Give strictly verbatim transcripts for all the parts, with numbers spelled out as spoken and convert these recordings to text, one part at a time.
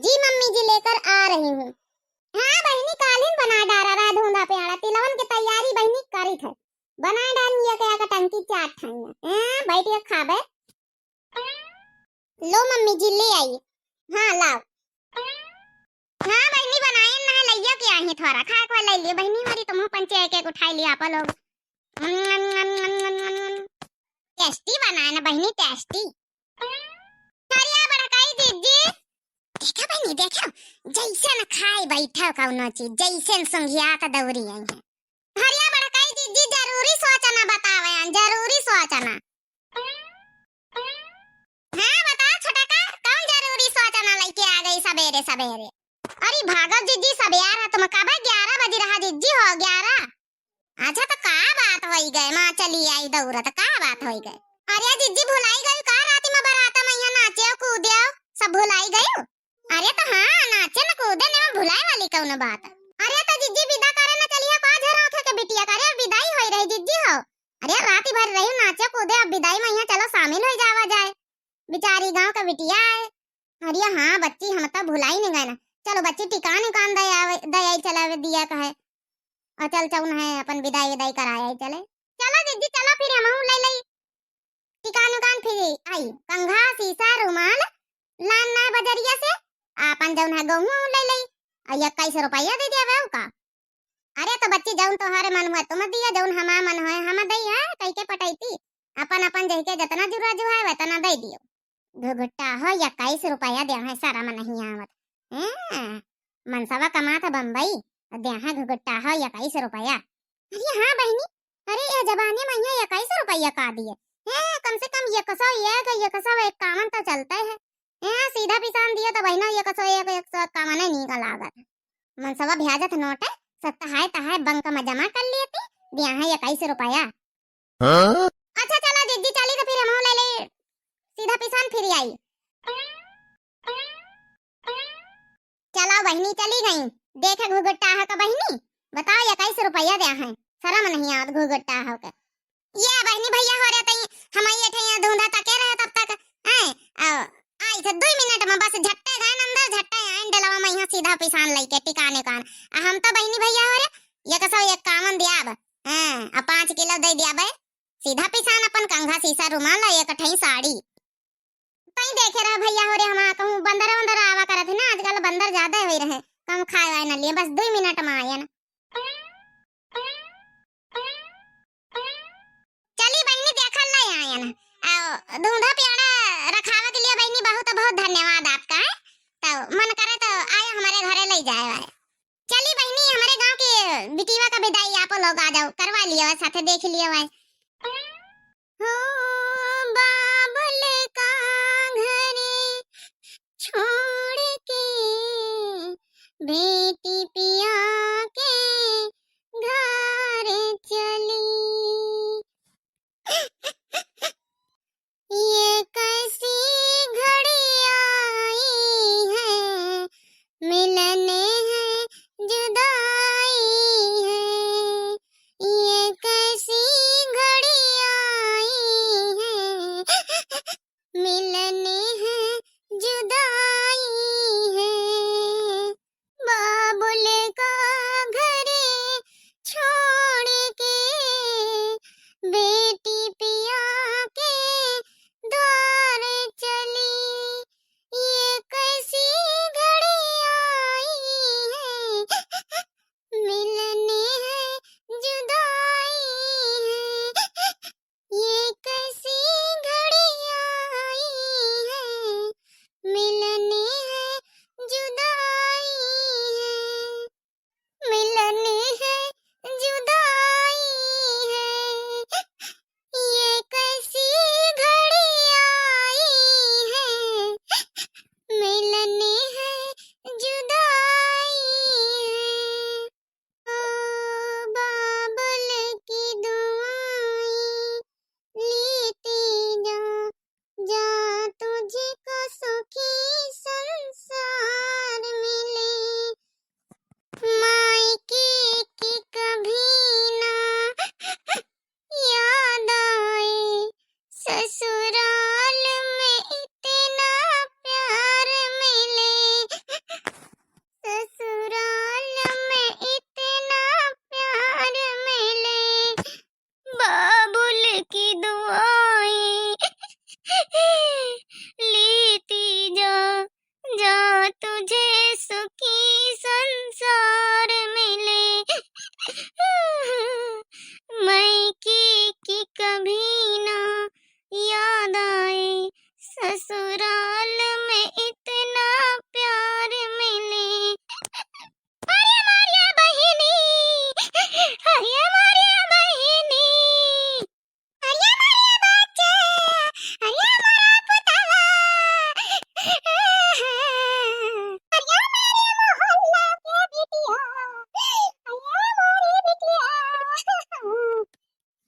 जी मम्मी जी, लेकर आ रही हूँ। हाँ बहिनी, कालिन बनाए डारा रहा धुंधा प्याड़ा, तिलवन के तैयारी बहिनी करित है। बनाए डारी ये क्या का टंकी चार ठाइया। हाँ, बैठ के खाबे। लो मम्मी जी, ले आई। हाँ, लाओ। हाँ बहिनी, बनाए ना है, लइया के आई है थोड़ा, खाए को ले लियो बहिनी, हमारी तुम पंचे एक एक उठाई लिया आप लोग। टेस्टी बनाए ना बहिनी, टेस्टी। हरिया बड़काई जिज्जी। देखा बहिनी, देखा, जैसे न खाए बैठा कौनो चीज, जैसे न संघिया त दौरी आई है। हरिया बड़काई जिज्जी, जरूरी सोचना बतावे, जरूरी सोचना। हाँ, बताओ छोटका, कौन जरूरी सोचना लेके आ गई सबेरे सबेरे? अरे भागो जिज्जी, सब यार है, तुम कब ग्यारह बज रहा जिज्जी हो, ग्यारह। अच्छा, तो का बात होई गए, माँ चली आई दौरा, तो का बात होई गए? अरे जिज्जी, भुलाई गई का राती में बराता में यहाँ नाचे कूदे, सब भुलाई गई? अरे तो हाँ, नाचे न कूदे ने में भुलाए वाली कौन बात? अरे तो जिज्जी, विदा करे न चलिए का झरोखे के बिटिया करे, विदाई होई रही जिज्जी हो। अरे राती भर रही नाचे कूदे, अब विदाई में यहाँ चलो शामिल हो जावा जाए। बेचारी गांव का बिटिया है। अरे हाँ बच्ची, हम तो भुलाई नहीं गए ना। चलो बच्ची, टिकान उकान दे आवे, दे आई चला दिया कहे। और चल चौन है अपन विदाई विदाई कराए आई चले। चलो जिज्जी, चलो फिर हम ले ले टिकान उकान फिर आई। कंघा, सीसा, रुमाल लान ना बजरिया से, आपन जौन है गहूँ ले ले। और इक्कीस रुपया दे दिया का। अरे तो बच्ची, जौन तोहरे मन हुए तुम दिया, जौन हमार मन होए हम दई है, कई के पटैती। अपन अपन जहिके जितना जुरा जुहाए वतना दे दियो। घुघुट्टा हो इक्कीस रुपया दे है, शरम नहीं आवत। हैं? मनसवा कमात बम्बई, दे है घुघुट्टा हो इक्कीस रुपया। अरे हाँ बहिनी, अरे ये जमाने में यहाँ इक्कीस रुपया का दिए? हैं, कम से कम एक सौ एक, एक सौ इक्यावन तो चलते है। हैं, सीधा पिसान दिए तो बहिना एक सौ एक, एक सौ इक्यावन ही निकल लागत। मनसवा ब्याजत नोट है, सब तहाय तहाय बैंक में जमा कर लेती, दिया है इक्कीस रुपया। हाँ? अच्छा चला जिज्जी, चली तो फिर हम ले ले सीधा पिसान फिर आई। चला बहिनी, चली गई। देखे घुघुट्टा है का बहिनी, बताओ इक्कीस रुपया दे है, शरम नहीं आवत घुघुट्टा हो के। ये बहिनी भैया हो रहे तई, हम ये ठे यहाँ धुंधा तके रहे तब तक, हैं? आ, आई थे दुई मिनट में बस झट्टे गए अंदर, झट्टे आए डलवा में यहाँ सीधा पिसान लेके टिकाने कान। आ हम तो बहिनी भैया हो रहे, एक सौ इक्यावन दियाब, हैं, आ पाँच किलो दे दियाब, सीधा पिसान अपन कंघा सीसा रुमाल आ एक ठई साड़ी। तई देखे रहा भैया हो रे, हमार कहूँ बंदर वंदर आवा करत है ना, आजकल बंदर ज्यादा होई रहे, कम खाए वाए न लिए, बस दुई मिनट में आयन। चली बहिनी, देखल ले आयन। आओ, धुंधा प्याड़ा रखावे के लिए बहिनी बहुत बहुत धन्यवाद आपका, है? तो मन करे तो आए हमारे घरे ले जाए आए। चली बहिनी, हमारे गांव के बिटिया का विदाई आप लोग आ जाओ, करवा लियो, साथे देख लियो आए। हो बाबुल का घरे छोड़ के बेटी पिया के घर चली। ये कैसी घड़ी आई है, मिलने है जुदाई है। ये कैसी घड़ी आई है, मिलने है जुदाई है। बाबुल तुझे सुखी संसार मिले। मायके की कभी ना याद आए, ससुराल में इतना प्यार मिले। अरे मोरिया बहिनी, अरे मोरिया बहिनी, अरे मोरिया बच्चा, अरे मोरा पुतवा, अरे मोरे मोहल्ला के बिटिया, अरे मोरे बिटिया।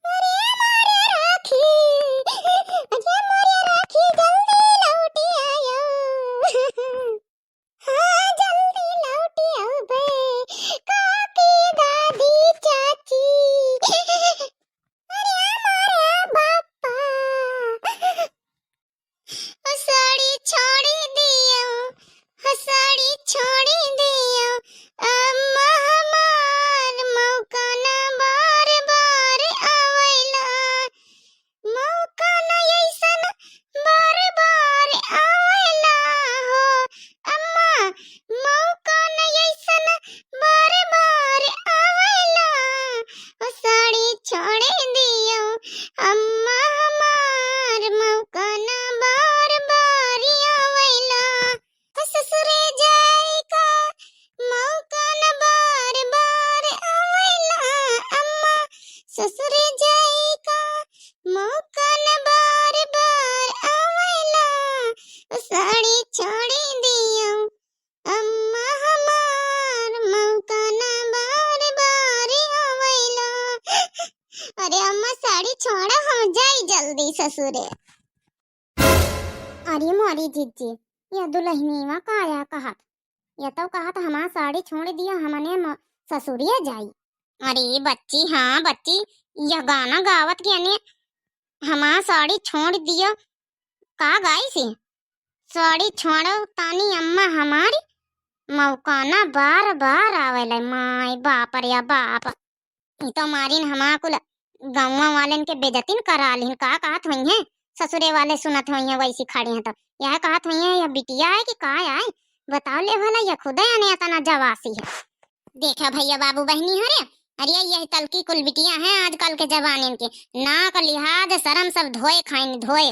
अरे मोरे राखी, अरे मोरे राखी, जल्दी लौटी आयो। हाँ, जल्दी लौटी आबे, काकी, दादी, चाची। अरे मोरे बापा। ओ साड़ी छोड़ी दियो, ओ साड़ी छोड़ी दियो, अम्मा हमार मौका ना बार बार आवेला, मौका ना ऐसन बार बार आवेला हो, अम्मा मौका ना ऐसन बार बार आवेला, ओ साड़ी छोड़ी दियो, अम्मा हमार मौका ना बार बार आवेला। ओ ससुरे जाए का मौका न बार बार आवेला अम्मा, ससुरे जाए का मौका न बार बार आवेला। ओ साड़ी छोड़ी दियो अम्मा हमार, मौका न बार बार आवेला। अरे अम्मा साड़ी छोड़ा, हम जाई जल्दी ससुरे। अरे मोरी जिज्जी, यह दुलहिनीवा का या कहत? यह तउ कहत हमार साड़ी छोड़ दिया, हमने म-, ससुरिया जाई। अरे बच्ची, हाँ बच्ची, यह गाना गावत के अने हमार साड़ी छोड़ दिया, का गाई से? साड़ी छोड़ो तानी अम्मा हमारी, मौका ना बार बार आवेला, माई बाप रे बाप। ई तो मारिन हमार कुल गौवा वालेन के बेइज्जतिन करा लिहिन। का कहत होइहैं, ससुरे वाले सुनत होइहैं, वैसी खड़ी हैं तो यह कहत होइहैं, यह बिटिया है कि का है, बताओ ले भला, यह खुदे अने अतना जवासी है। देखा भैया बाबू बहिनी हरे, अरे यही तलकी कुल बिटिया हैं आजकल के जवानिन के, नाक लिहाज सरम सब धोए खाइन धोए।